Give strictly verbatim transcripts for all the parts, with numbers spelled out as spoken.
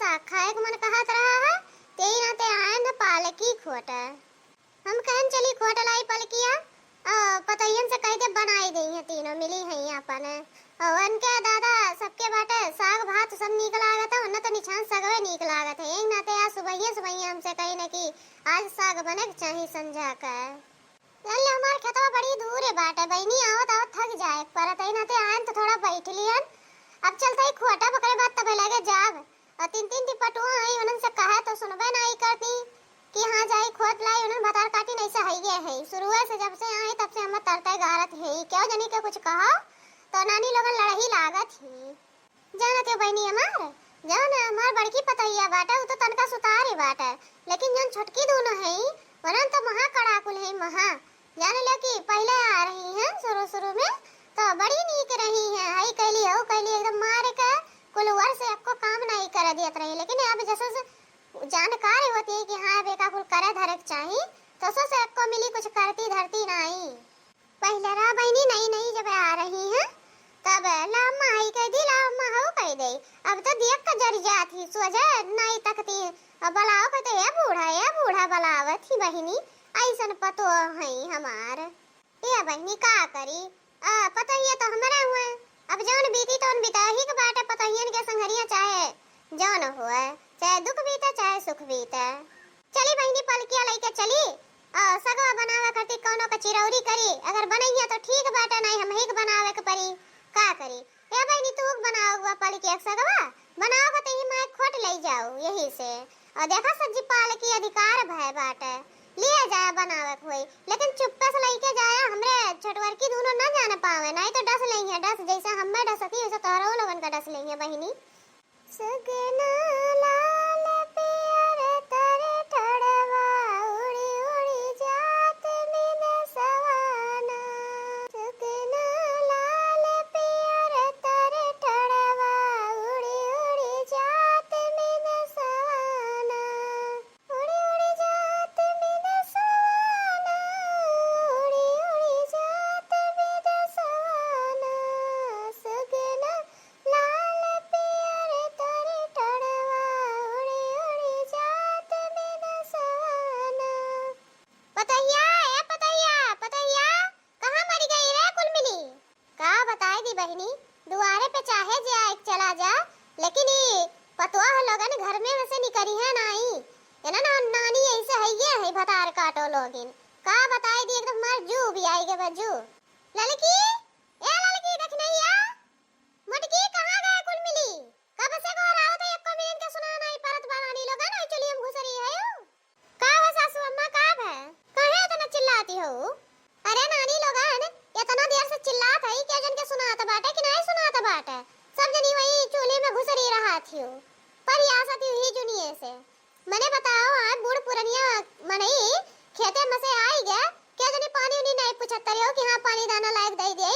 खाए के मन कहत रहा है, तेई नाते आयन है पालकी खोट। हम कहन चली खोट लाई पलकिया, आ, पतोहियन से कह दे बनाई देइहैं, तीनों मिली हैं अपन। और उनके दादा सबके बाटे साग भात सब नीक लागत है, उन्हें तो निछान सगवे नीक लागत है। यही नाते आज सुबहिया सुबहिया हमसे कही न कि आज साग बने के चाही संझा का। अरे हमार खेतवा बड़ी दूर है बाटे बहिनी, आवत आवत थक जाए परत है, नाते आयन तो थोड़ा बैठ लियन। अब चलते ही खोटा बकरे बात तबे लगे जाब। और तीन तीन टिपटुआ आई, उन्हन से कहे तो सुनबे नाई करती कि हाँ जाई खोट लाई, उन्हन भतार काटी नहीं से हइये है। शुरुए से जब से आई तब से हम तरते गारत है, क्यों जनी के कुछ कहो तो नानी लोगन लड़ही लागत ही। जानत हो बहिनी हमार, जौन हमार बड़की पतोहिया बाटे, उ तो तनका सुतारी बाटे, लेकिन जौन छोटकी दोनों है, उन्हन तो महा कड़ाकुल है, महा। जान लो कि पहले आ रही हैं शुरू शुरू में, तो बड़ी नीक रही हैं, हई कैली, हऊ कैली, एकदम मार के कुल वर से एको काम नहीं कर दियत रही, लेकिन अब जसो से जानकार होती है कि हाँ, अब एका कुल करे धरे के चाही, तो सो से एको मिली कुछ करती धरती नहीं। पहिले रहा बहिनी, नई नई जब आ रही हैं, तब ला अम्मा हई कह दी, ला अम्मा हऊ कह दे। अब तो देख के जर जात ही, सोझे नहीं तकती। अब बलाओ कहते, "ए बूढ़ा, ए बूढ़ा," बलावत ही बहिनी, "ऐसन पतो है हमार।" ए बहिनी का करी, आ, पतोहिया तो हमारे हुए। अब जौन बीती तौन बिताही के बाटे, पतोहियन के संघरिया चाहे जौन हुए, चाहे दुख बीते, चाहे सुख बीते। चली बहिनी, पलकिया लइके चली, आ, सगवा बनावे खातिर कौनो के चिरौरी करी, अगर बनइया तो ठीक बाटे, नहीं हमही के बनावे के परी, का करी? ए बहिनी, तू के बनाओ बा पलकिया के सगवा, बनाओ के तही माय खोट लई जाओ यही से। और देखा सज्जी पालकी अधिकार भय बाटे, लिए जाया बनावे के होई, लेकिन चुप्पे से लइके जाया, हमरे छोटवरकी दोनों न जाने पावे, नहीं तो डस लेइहैं, डस जैसे हमें डसती वैसे तोहरो लोगन का डस लेइहैं बहिनी। सुगना लाल पियर तर ठड़वा उड़ी उड़ी जात बिदेसवाना। सुगना लाल पियर तर ठड़वा उड़ी उड़ी जात बिदेसवाना। उड़ी उड़ी जात बिदेसवाना, उड़ी उड़ी जात बिदेसवाना, सुगना लाल पियर तोरे टोड़वा, उड़ी उड़ी जात बिदेसवाना। पतोहिया, ए पतोहिया, पतोहिया, कहाँ मरि गई रे कुल मिली? का बताई दी बहिनी, दुआरे पे चाहे जे आए के चला जा, लेकिन ई पतोह लोगन घर में से निकरिहैं नाई। एना ना नानी ऐसे हइये है, भतार काटो लोगिन। का बताई दी, एकदम हमार जू भी आई गए बा, जू। ललकी, ए ललकी, दखिनैया, मोटकी, कहाँ गए कुल मिली? कब से गोहरावत है, एको मिनट के सुना नाई परत बा नानी लोगन, ओई चुलिया में घुसरी है। का हो सासू अम्मा, का भय? काहे इतना चिल्लाती हो? अरे नानी लोगन, इतना देर से चिल्लात है, के जन के सुनात बाटे कि नहीं सुनात बाटे? सब जनी वही चूल्हे में घुसरी रहा थी हो, पर आसा थी ही जुनिए से। मने बताओ, आप बूढ़ पुरनिया मनई खेते में से आई गया, के जनी पानी उनी नहीं पूछत रहे हो कि हाँ पानी दाना लायक दे दे?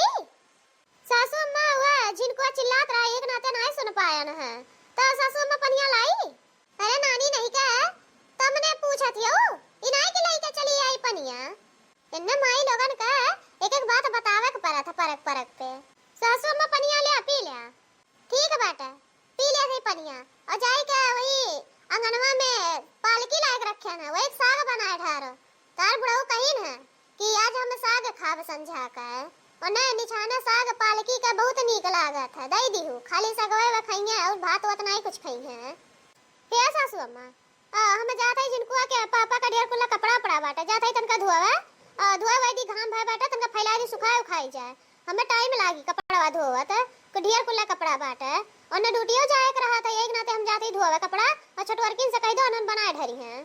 सासू अम्मा हुआ झिनकुआ चिल्लात रहा, एक नाते नाई सुन पायन है। तो सासू अम्मा पनिया लाई? अरे नानी नहीं का, तमने पूछत हियो, ई नाई के लइके चली आई पनिया। इन्ने माई लोगन का एक एक बात बतावे के परत है परक परक पे। सासू अम्मा पनिया ले पी ले। ठीक बाटे, पी ले सही पनिया। और जाई के वही अंगनवा में पालकी लायक रखे ना, वही साग बनाए ढारो। तार बुढ़ऊ कहीन है कि आज हम साग खाब संझा का। ओने निछाना साग पालकी का बहुत नीक लागत है, दई दिहू। खाली सगवे वे खइहें और भात वत नाई कुछ खइहें। हे सासू अम्मा, आ, हम जात हई झिनकुआ के पापा का ढेर कुल्ला कपड़ा उपड़ा बाटे, जात हई तनका धोवे, आ, धोए वही दी घाम भय बाटे, तनका फैला दी सुखाए उखाई जाए। हमें टाइम लागी कपड़ा धोवत, को ढेर कुल्ला कपड़ा बाटे, ओने ड्यूटियो जाए के रहत है, एक नाते हम जात हई धोवे कपड़ा, और छोटवरकिन से कह दो उन्हन बनाए ढरी हैं।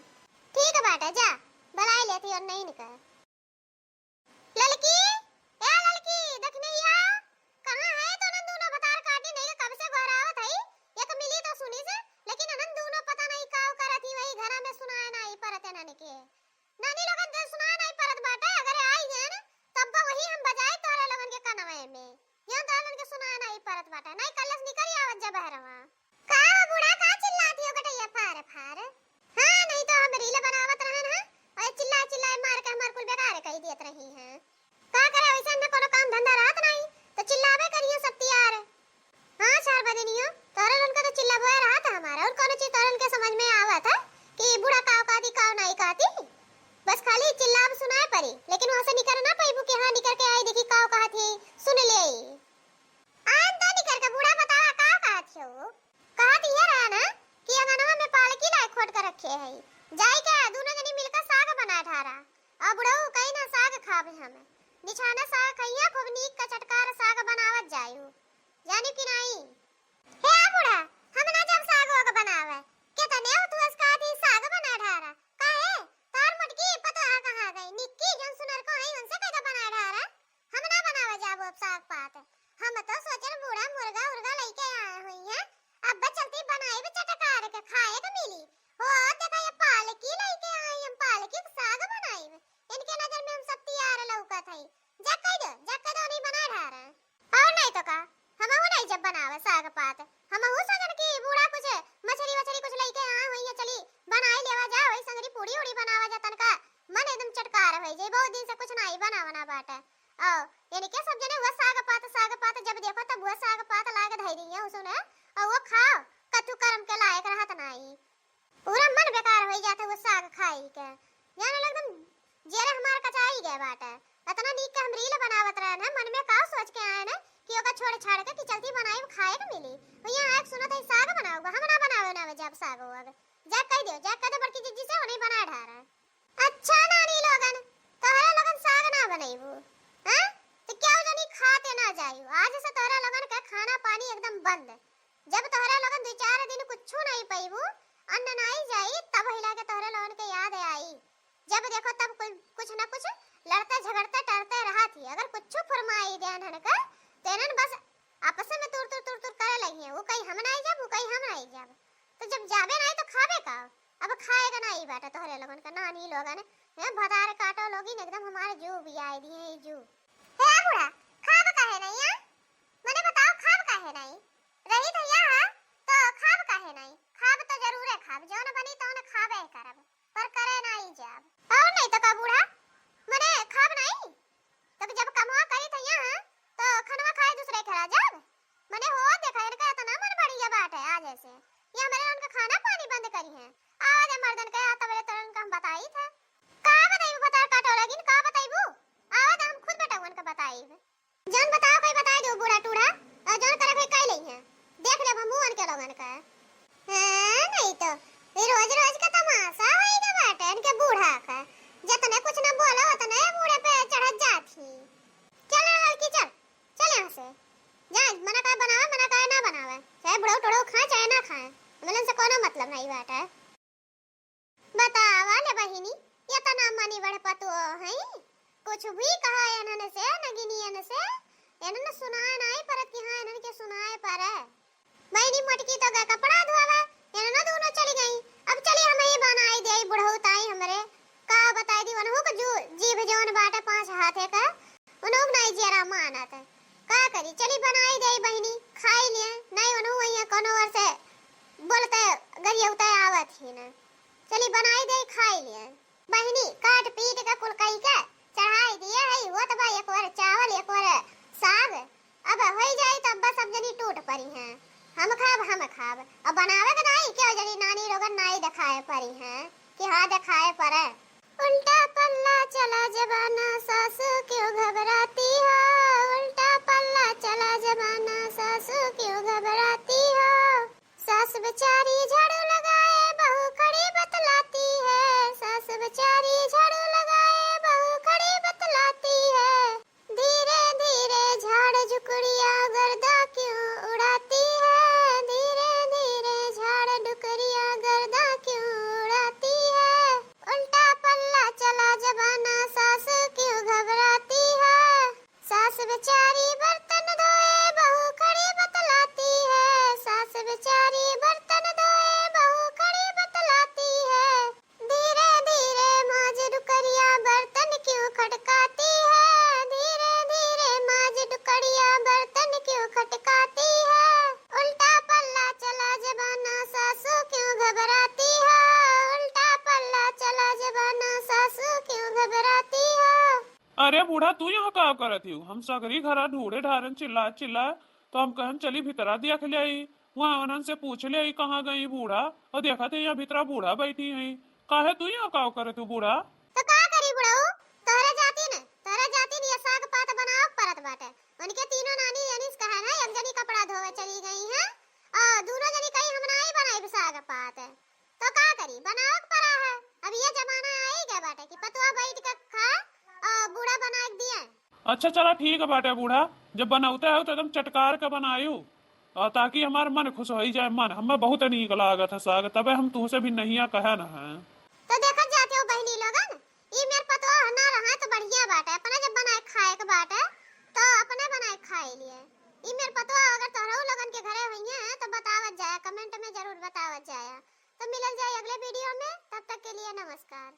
ठीक बाटे, जा, बुलाए लेती और नहीं निकल। ललकी, ए ललकी, दखिनैया, कहाँ है तो नन दूनो भतार काटी नहीं के कब से गोहरावत है, एक मिली तो सुनी से, लेकिन अनन दूनो पता नहीं काव करत ही वही घरा में सुनाए नहीं परत है नन के। नानी लोगन के सुनाए नहीं परत बाटे, अगर आई गए न, तब वही हम बजाई तोरे लोगन के कनवे में। यहाँ तो लोगन के सुनाए नहीं परत बाटे, नहीं कल्लस निकल आवत जा बहरवा। का हो बूढ़ा, का चिल्लाती हो गटैया फार फार? हाँ, नहीं तो हम रील बनावत रहन हा, और चिल्ला चिल्ला मार के हमार कुल बेकार कई दियत रही हैं। का के हई। जाई के दुनो जनी मिलके साग बनाए ढारा। अउर बुढ़ऊ कही ना साग खाबे हम। निछाना साग खइया, खूब नीक का चटकार साग बनावत जायू। जानी कि नाई? हे बूढ़ा, हम ना जब साग वाग बनावे। केतने उठुअस का थी साग बनाए ढारा। काहे? तोर मोटकी पतोहा कहाँ गई? निक्की जौन सुनर को हई उनसे कह दे बनाए ढारा। हम ना बनावे जाबो अब साग पात। हम तो सोचन बूढ़ा मुर्गा उर्गा लइके आए हुई हैं। अब चलती बनाइब चटकार के खाए के मिली। हो देखा ये पालकी लइके आई, हम पालकी के साग बनाइब। इनके नजर में हम सब तैयार लौकत हई। जा कह दो, जा कह दो नहीं बनाए ढारा। अउर नहीं तो का, हमहू नहीं जब बनावे साग पात। हमहू सोचन कि बूढ़ा कुछ मछरी वछरी कुछ लइके आए हुई है, चली बनाई लेवा जा, वही संगरी पूड़ी उड़ी बनावा जा तनका। मन एकदम चटकार होइ जाई, बहुत दिन से कुछ नाई बना बना बाटे। अउर इनके सब जने वो साग पात, साग पात जब देखो तब वो साग पात लाके धई दिए उसने, अउर वो खाओ, कथू करम के लायक रहत नाई। पूरा मन बेकार होइ जात है वो साग खाई के। जाने एकदम जेरे हमार कचाई गए बाटे। अतना नीक के हम रील बनावत रहे न, मन में का सोच के आए न कि ओका छोड़ छाड़ के कि चलती बनाई खाए के मिली। भैया आए के सुनत है साग बनाओ, हम ना बनावे ना जब साग वाग। जा कह दियो, जा कह दो बड़की जिज्जी से उन्हें बना ढारा। अच्छा नानी लोगन, तोहरा लोगन साग ना बनैबू, हैं? तो क्या जनी खाते ना जायू। आज से तोहरा लोगन के खाना पानी एकदम बंद। जब तोहरा लोगन दो चार दिन कुछू नहीं पैबू, अन्न नहीं जाई, तब हिला के तोहरा लोगन के याद आई। जब देखो तब कुछ, कुछ ना कुछ लड़ते झगड़ते टरते रहा थी। अगर कुछू फुरमाई दे इन्हन के, तो इन्हन बस आपस में तुर तुर तुर तुर करे लगी हैं। वो कहीं हम नहीं जाब, वो कहीं हम नहीं जाब। तो जब जाबे नहीं तो खाबे का? अब खाए का नहीं बाटे तोहरे लोगन का नानी लोगन। हैं, भतार काटो लोगिन, एकदम हमारे जू बियाए दिए हैं, जू। हे बूढ़ा, खाब काहे नहीं, आ? मने बताओ, खाब काहे नहीं? रही तो यहाँ, तो खाब काहे नहीं? खाब तो जरूरे खाब, जौन बनी तौन खाबे करब, पर करे नहीं जाब। और नहीं तो का बूढ़ा, मने खाब नहीं? तब जब कमवा करी तो यहाँ, तो खनवा खाए दूसरे घरा जाब? मने हो देखा, इनका इतना मन बढ़िया बात है आज ऐसे। ये हमारे उनका खाना पानी बंद करी हैं। आवा दे मर्दन के, आ तबरे तोरन का हम बताई था। का बताइबू भतार काटो लगिन, का बताइबू? आवा दे हम खुद बेटउन का बताइब। जौन बताओ कोई बताई दो बूढ़ा टूढ़ा, और जौन करे कोई कह लई है। देख ले हमू उनके लोगन का। हाँ, नहीं तो, ये रोज रोज का तमाशा होई के बाटे इनके बूढ़ा का। जतने कुछ ना बोलो, उतने बूढ़े पे चढ़त जात ही। चल रे लड़की, चल, चल यहाँ से। जा, मना का बनावे, मना का ना बनावे। चाहे बुढ़ऊ टुढ़ऊ खाए, चाहे ना खाए। हमलन से कोनो मतलब नहीं बाटे। बतावा ले बहिनी, इतना मनी बड़ पतोह हैं, कुछ भी कहा इन्हन से, नगिनियन से, इन्हन सुनाए नाई परत कि हाँ, इन्हन के सुनाए परे। बहिनी मोटकी तो गए कपड़ा धोवे, इन्हन दोनों चली गई। अब चली हम ही बनाई दे बुढ़ऊ ताई हमरे, का बताई दी, उनहू के जू-, जीभ जौन बाटे पाँच हाथे का, उनहू के नाई जियरा मानत है। का करी, चली बनाई दे बहिनी, खाई लिए, नहीं उनहू वही कोनो ओर से बोलते गरियौते आवत ही न। चली बनाई दे, खाई लिए। बहिनी काट पीट के कुल कई के चढ़ाई दिए है, होत बा एक ओर चावल, एक ओर साग। अब होई जाई तो अब्बा सब जनी टूट परी हैं, हम खाब, हम खाब। अब बनावे के नाई, क्यों जनी नानी लोगन नाई देखाए परी हैं कि हाँ देखाए परे। उल्टा पल्ला चला जमाना, सासू क्यों घबराती हो? उल्टा पल्ला चला जमाना, सासू क्यों घबराती हो? सास बेचारी झाड़ू लगाए, बहू खड़ी बतलाती है। सास बेचारी झाड़ू लगाए, बहू खड़ी बतलाती है। धीरे धीरे झाड़ झुकड़िया गर्दा क्यों उड़ाती है? धीरे धीरे झाड़ डुकरिया गर्दा क्यों उड़ाती है? उल्टा पल्ला चला जमाना, सास क्यों घबराती है? सास बेचारी बर्तन धोए, बहू खड़ी बतलाती है। सास बेचारी बर्तन धोए, बहू खड़ी बतलाती है। धीरे धीरे माज डुकरिया, बर्तन क्यों खटकाती है? धीरे धीरे माज डुकरिया, बर्तन क्यों खटकाती है? उल्टा पल्ला चला जमाना, सासू क्यों घबराती है? उल्टा पल्ला चला जमाना, सासू क्यों घबराती है? अरे बूढ़ा, तू यहाँ का करत हिउ? हम सगरी घरा ढूढ़े ढारन चिल्ला चिल्ला, तो हम कहन चली भितरा देख ल्याई, वहाँ उन्हन से पूछ ल्याई कहाँ गई बूढ़ा, और देखत है यहाँ भितरा बूढ़ा बैठी हैं। काहे तू यहाँ का करत हिउ बूढ़ा? तो का करी बुढ़ऊ, तोहरे जाती न, तोहरे जाती न ये साग पात बनावे के परत बाटे। उनके तीनों नानी एनिस कहे ना, एक जनी कपड़ा धोवे चली गई हैं, और दूनो जनी कही हम नाई बनाइब साग पात। तो का करी, बनावे अच्छा चला ठीक बाटे बूढ़ा, जब बनौते हो तो एकदम चटकार के बनायु, और ताकि हमार मन खुश होई जाए। मन हमें बहुत नीक लागत है साग, तबे हम तुहसे भी नहिया कहे न है। तो देखत जाते हो बहिनी लोगन, ई मेर पतवा ना रहा तो बढ़िया बाटे, अपने जब बनाए खाए के बाटे तो अपने बनाए खाए लिए। ई मेर पतवा अगर तोहरो लोगन के घरे होइए हैं तो बतावत जाया, कमेंट में जरूर बतावत जाया। तो मिलल जाए अगले वीडियो में, तब तक के लिए नमस्कार।